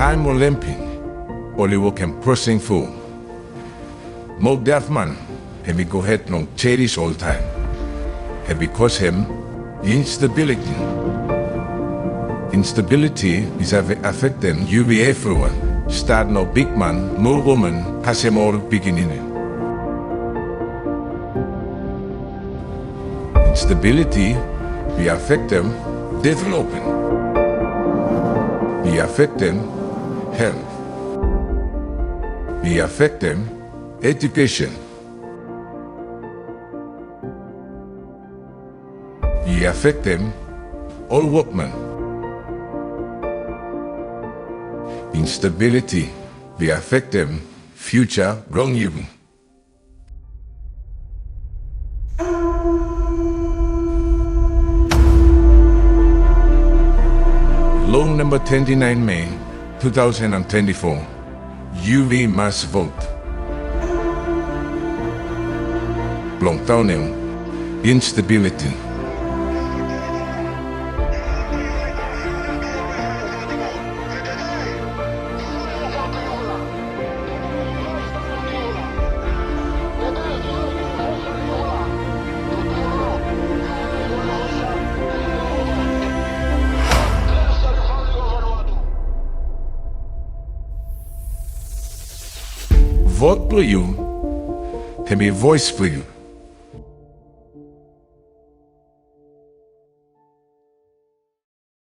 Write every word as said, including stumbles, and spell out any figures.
Taem ol Olympic oli wokem krosing fo Mo Delfman, hemi gohed long Cherish oltaem. Hemi kosem instabiliti. Instabiliti i save afektem yumi evriwan, stat long bigman mo woman kasem ol pikinini. Instabiliti i afektem development. I afektem helt. I afektem edukesen. I afektem ol wokman. Instabiliti i afektem fiuja blong yumi. Long namba twenti naen Mei tu taosen an twenti fo, yumi mas vot blong daonem instabiliti. Vot blong yu hemi voes blong yu.